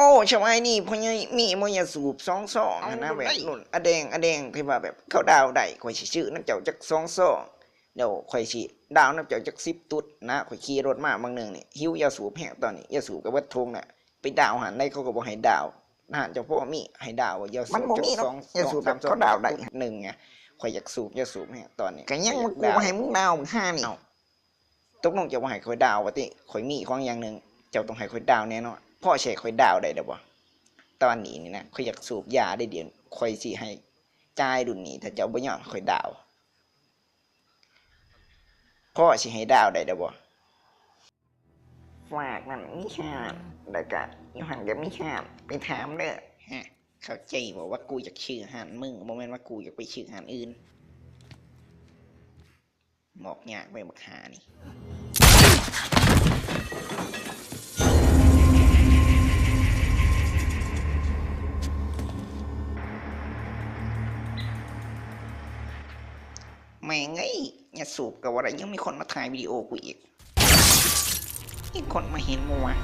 ໂອ້ ສະບາຍດີ ພໍ່ໃຫຍ່ ມີບໍ່ຢາສູບສອງຊອງຫັ້ນນະ ແບບລຸ້ນອາແດງ ອາແດງ ທີ່ວ່າແບບເຂົາດາວໄດ້ ຂ້ອຍຊິຊື້ນຳເຈົ້າຈັກສອງຊອງ ແລ້ວຂ້ອຍຊິດາວນຳເຈົ້າຈັກສິບຕຸດນະ. ຂ້ອຍຂີ່ລົດມາບາງໜຶ່ງນີ້ ຫິວຢາສູບແຮງຕອນນີ້ ຢາສູບກໍເບິດຖົງແລ້ວ ໄປດາວຮ້ານໃດເຂົາກໍບໍ່ໃຫ້ດາວ. ຮ້ານເຈົ້າພໍມີໃຫ້ດາວບໍ່ ຢາສູບຈັກສອງ ຢາສູບແບບເຂົາດາວໄດ້ໜຶ່ງ ຂ້ອຍຢາກສູບຢາສູບແຮງຕອນນີ້ ກໍຍັງວ່າກູບໍ່ໃຫ້ມຶງດາວ ບັກຫ່ານີ້. ຕົກລົງເຈົ້າບໍ່ໃຫ້ຂ້ອຍດາວວ່າຕິ? ຂ້ອຍມີຂອງຢ່າງໜຶ່ງ ເຈົ້າຕ້ອງໃຫ້ຂ້ອຍດາວແນ່ນອນ. ພໍຊິໃຫ້ຂ້ອຍດາວໄດ້ແລ້ວບໍ່? ຕອນນີ້ນີ້ນະ ຂ້ອຍຢາກສູບຢາເດ້ ດຽວຂ້ອຍຊິໃຫ້ຈ່າຍດຸ້ນນີ້ ຖ້າເຈົ້າບໍ່ຍອມໃຫ້ຂ້ອຍດາວ. ພໍຊິໃຫ້ດາວໄດ້ແລ້ວບໍ່? ຟາກນັ້ນມີຮ້ານ ແລ້ວກະຢູ່ຫັ້ນກໍມີຮ້ານ ໄປຖາມເດີ. ຮະ ເຂົ້າໃຈບໍ່ວ່າກູຢາກຊື້ຮ້ານມຶງ? ບໍ່ແມ່ນວ່າກູຢາກໄປຊື້ຮ້ານອື່ນ. ບອກຍາກໄວ້ບັກຫ່ານີ້. ແມ່ງເອີຍ ຢາສູບກໍບໍ່ໄດ້ ຍັງມີຄົນມາຖ່າຍວິດີໂອກູອີກ. ມີຄົນມາເຫັນບໍ່ວະ?